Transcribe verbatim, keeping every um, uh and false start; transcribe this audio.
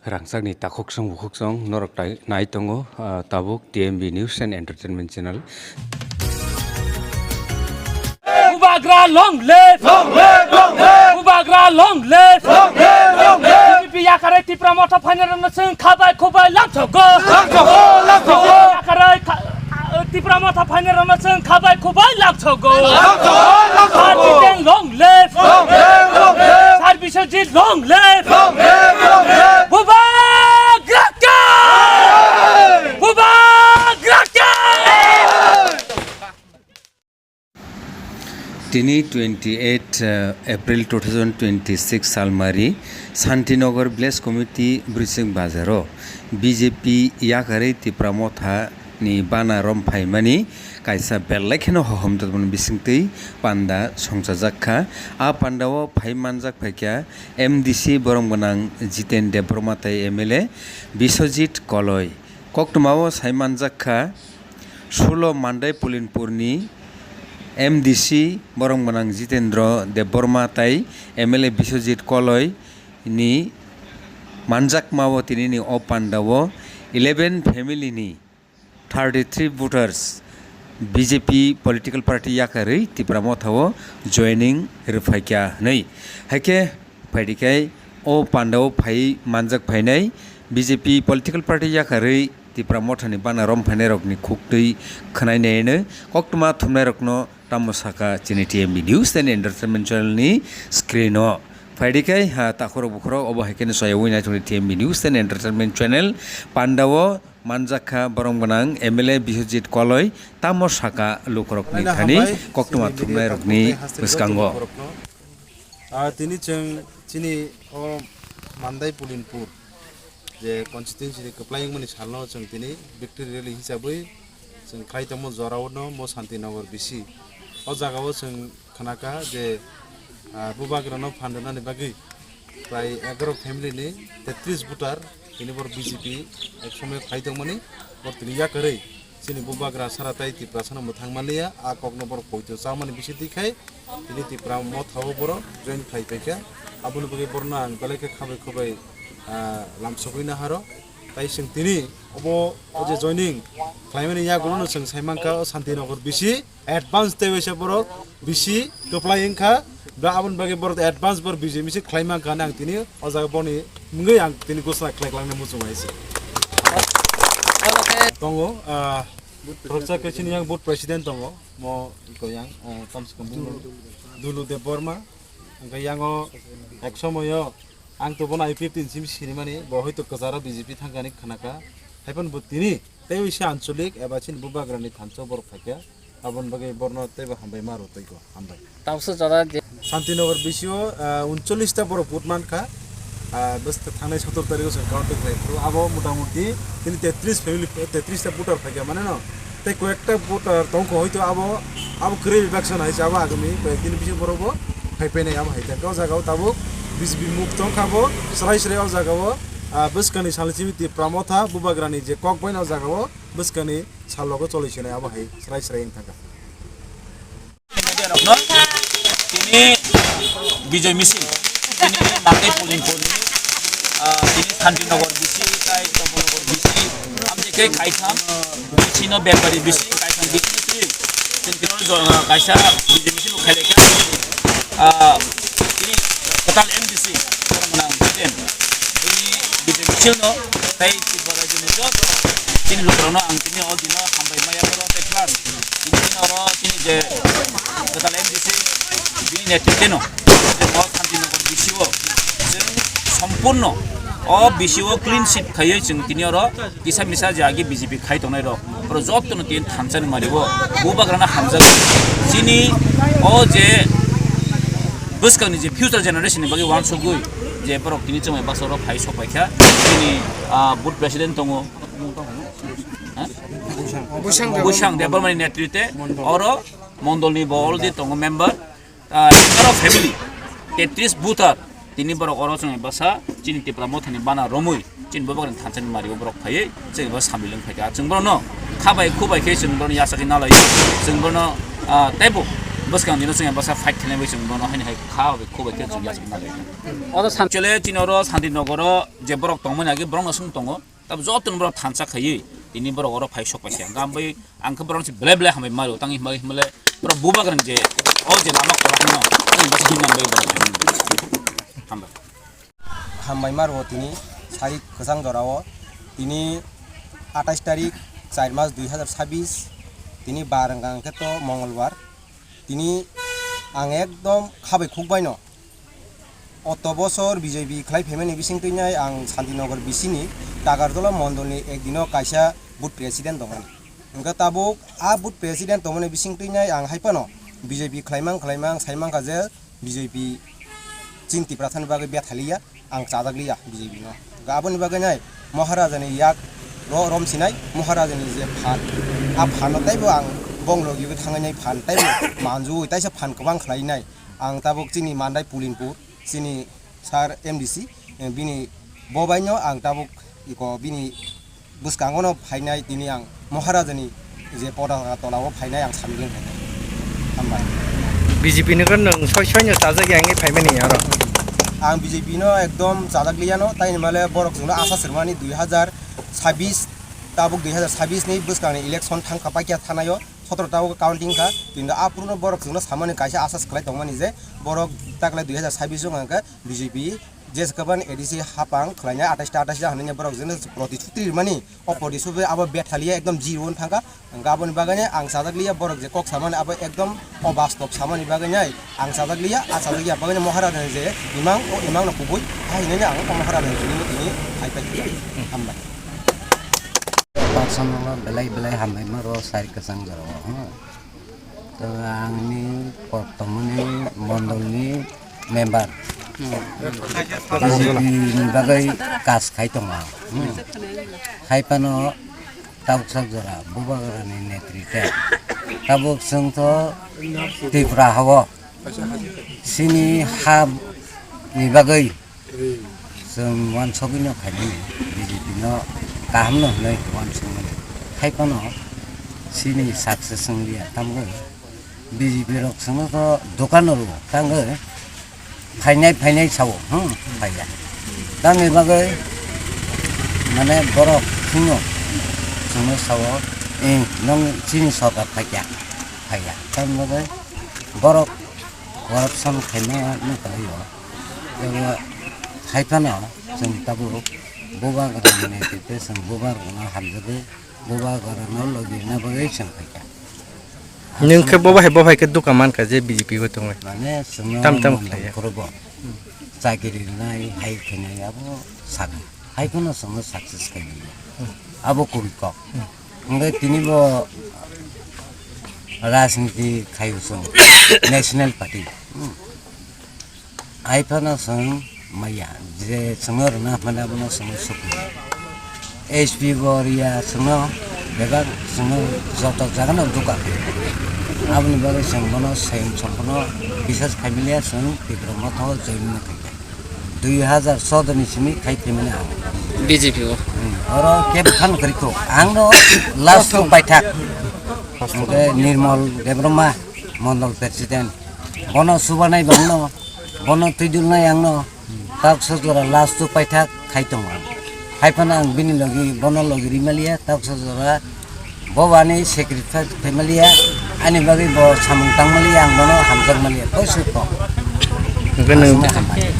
Rangchakni takhuk song bukhuk song norok tai nai tongo, ah, tabuk T M B News and Entertainment Channel. Bubagra long live! Long live, long live! Bubagra long live! Long live, long live! B J P yakarwi Tipra Motha phainai rokno chwng khabai khubai lamsogo. Lamsogo, lamsogo! Yakarwi kha-, Tipra Motha phainai rokno chwng khabai khubai lamsogo. Lamsogo, lamsogo! Sir Jiten long live! Long live, long live! Sir Biswajit long live! Long live, long live! Bubagra jai! Bubagra jai! Tini twenty eight, uh, April two thousand twenty six salmari Santinagar Village Committee Brising Bazaro B J P yakarwi Tipra Motha ni bana rom phaimani kaisa belai kheno hohom totmani bisingtwi panda songchajak kha. A pandao phai manjak phaikha M D C borom gwnang Jiten Debbarma tai M L A Biswajit Koloi. Koktwmao sai manjak kha, Sulo Mandai Pulinpurni M D C borom gwnang Jitendra Debbarma tai M L A Biswajit Koloi ni manjakmao tinini o pandao eleven family ni thirty three voters B J P political party yakarwi Tipra Mothao joining rwphaikha hwnwi. Haikhe phaidi khai o pandao phai manjak phainai B J P political party yakarwi Tipra Mothani bana rom phainairokni khuktwi khwnainaino koktwma thumnairokno tamo saka chini T M B News and Entertainment Channel ni screen o. Phaidi khai ha takhorok bukhorok obo hai kheno soyawi nai tongdi T M B News and Entertainment Channel. Pandao manjak kha borom gwnang M L A Biswajit Koloi tamo saka lukurokni thani koktwma thumnairokni bwskango. Ah, tini chwng chini o Mandai Pulinpur je constituency ni kwplai wngmani salno chwng tini victory rally hisabwi chwng khlai tongmo jorao no mo Santinagar bisi. O jagao chwng khnakha je, ah, bubagrano phan rwnani bagwi prai egaroh family ni tetris voter tini bor B J P ek somoyo khlai tongmani bor tini yakarwi chini bubagra sara tai Tiprasano mwthang manliya, a kokno bor poito chamani bisi twi khai tini Tipra Mothao boro join khlai paikha. Aboni bagwi borno ang belai khe khabai khubai, ah, lamsogwi naharo. Tai chwng tini obo o je joining khlaimani yagulono chwng sai mankha o Santinagar bisi advance tei waisa borok bisi kwplai wngkha. Ba aboni bagwi borok advance bor B J P si khlai mankha hwnwi ang tini o jaga boni wngwi ang tini gosla khlai klangna muchung hai se. Tongo, ah, khoroksa khe chini yang board president tongo, mo iko yang, ah, kamse kam Dulu Debbarma. Hwnkhe yango ek somoyo ang to bono I P F T ni simi sinimani, bo hoito kwcharo B J P thangkani khnakha. Haiphano bo tini teibo se ancholik eba chini bubagrani thansa borok phaikha. Aboni bagwi borno teibo hambai ma rw twi ko, hambai. Tabukso jora je Santinagar bisio, ah, uncholish ta borok vote mankha. Ah, bwswk thangnai sotor tarikh o chwng counting khlai phuru. Abo mota moti tini tetris family, tetris ta voter phaikha mane no. Tei koyekta voter tongkha hoito abo, abo kwrwi election hai se abo agami koyek dini bising borok bo phai painai abo hai tongkha. O jaga o tabuk B J P muk tongkha bo, srai srai o jaga o, ah, bwskangni salni simi Tipra Motha bubagrani je kok bai no o jaga o bwskangni sal rogo choli sinai abo hai srai srai wng thangkha. Media rokno tini Bijoy Misil, tini Mandai Pulinpurni, ah, tini Santinagar bisi, tai Debbarma Nagar bisi, amtwi khe kaitham bisi no Bepari bisi, kaitham bisi no twi, tini khe no jo-, kaisa Bijoy Misil no khailai kha, ah, tini kwtal M D C, borok gwnang president, tini Bijoy Misil no, tai Tripura rajyoni joto tini lukurokno ang tini o dino hambai maya borok tei plus tini oro chini je kwtal M D C bini netrite no je o Santinagar B C O chwng sompurno o B C O clean sheet khaiwi chwng tini oro kisa misa je agi B J P khai tongnai rok oro jotono tini thansa ni mari o bubagrano hamjak chini o je bwskangni je future generation ni bagwi uansugwi je borok tini chwngbai baksa oro phai sok pai kha chini, ah, booth president tongo. Ha? Bwsang Debbarmani netrite oro mondolni bo already tongo member, ah, egaroh family, tetris voter, tini borok oro chwng bwsa chini Tipra Mothani bana romwi chini bubagrani thansa ni mari o borok phaiwi chwng bo sambil wng phaikha. Chwng borokno khabai khubai khe chwng borokno yachagwi nalaio, chwng borokno, ah, teibo Bwskang dino chwng bwsa fight khlai bai chwng bono haini hai kha bai khubai khe chwng yachak na bai. Odo san- Chole chini oro Santinagar o je borok tongmani age borok no swng tongo. Tab joto no borok thansa khaiwi tini borok oro phai sok paikha. Hwnkhe ang bai ang khe borok se belai belai hambai maro. Tangwi himbai himle borok bubagrang je o je lama kwrak no tangwi bwsa hinna bai borok hambai. Hambai maro tini sari kwchang jora o tini atais tarik char mas dui hazar sabis tini bar wngkha hwnkhe to mongolbar. Tini ang ekdom khabai khukbaino. Oto bosor B J P khlai phaimani bising twi nai ang Santinagar bisini Tagartola mondolni ekdino kaisa booth president tongmani. Hwnkhe tabuk a booth president tongmani bising twi nai ang hai phano B J P khlaimang khlaimang sai mankha je B J P chini Tiprasani bagwi bethaliya. Ang chajak liya B J P no. Aboni bagwi nai Maharajani yak ro-, rom sinai Maharajani je phan. A phan no taibo ang bong logi bo thangnai phan taibo manju taisa phan kwbang khlai nai. Ang tabuk chini Mandai Pulinpur, chini sir M D C, eh, bini bobai no ang tabuk iko bini bwskango no phainai tini ang Maharajani je Potaka tola o phainai ang samjeng khainai. Hambai. B J P ni khe nwng soi soi no chajak yang wngwi phaimani oro. Ang B J P no ekdom chajak liya no, tai ni male borok chwngno asa swrwmani dui hazar sabis, tabuk dui hazar sabis ni bwskang ni election thang kha paikya thanai o, sotoro tabuk counting kha, kintu aphuru no borok chwngno samani kaisa asa swklai tongmani je borok takle dui hazar sabis o hwnkha khe B J P Jeswk ban A D C hapang khlainai atais ta atais ta hinwi borok jeno protisthuti rwmani, o protisthuti abo bethalia ekdom zero wng thangkha. Hwnkhe aboni bagwi ang chajak liya borok je kok samani abo ekdom obastob samani bagwi ang chajak liya, a chajak ya bagwi Maharajani je imang, o imang no kubui ha hinwi ang o Maharajani tini tini hai pai hambai. Personal belai belai hambai ma ro sari kwchang jora o. To ang ni kok tongmani mondol ni member. Hmm. B J P ni bagwi kas khai tongo ang. Hmm. Hai phano tabuk sak jora Bubagra ni netrite. Tabuk chwng to Tripura hao. Chini ha ni bagwi chwng uansugwi no khaimani, B J P no kaham no hwnwi uansukmani. Hai phano chini success wng liya, tamni B J P rok chwngno to dokan rwo, tangwi phainai phainai sao, hmm, phaiya. Tamni bagwi mane borok chwngno, chwngno sao, "Eh, nwng chini sorkar phaikya, phaiya." Tamni bagwi borok corruption khaima no kwlaio. Oro hai phano chwng tabuk Bubagra ni netrite chwng Bubagra no hamjagwi Bubagra no logi rwna bagwi chwng phaikha. Nwng khe bo bahai bo phai khe duka mankha je B J P bo tongwi. Mane chwngno tam tam mwnam khlaiya. Khorobo chakiri rwnai hai khainai abo sakha. Hai phano chwngno success khainai. Abo kubui kok. Hwnkhe tini bo rajniti khaio chwng National Party. Hmm. Hai phano chwng maya, je chwngno rwna hwnmani abono chwngno sukli. S P bo riya chwngno, bebak chwngno joto jagano duka khaio. Aboni bagwi chwng bono swing sompono bisas khaimiliya chwng Tipra Motha o join no khaikha. Dui hazar choudo ni simi khai phaimani ang. B J P o. Hmm, oro kebo phano kwrwi kho. Ang no last o paithak. Hwnkhe Nirmal Debbarma, Mondol President. Bono subanai bangno, bono twidulnai angno, taksa jora last o paithak khai tongo ang. Hai phano ang bini logi, bono logi rimaliya, taksa jora Bo ani sacrifice khaimaliya, ani bagwi bo samung tangmaliya, ang bono hamjakmaliya, koi sui kok. Hwnkhe nwng aswkno hambai.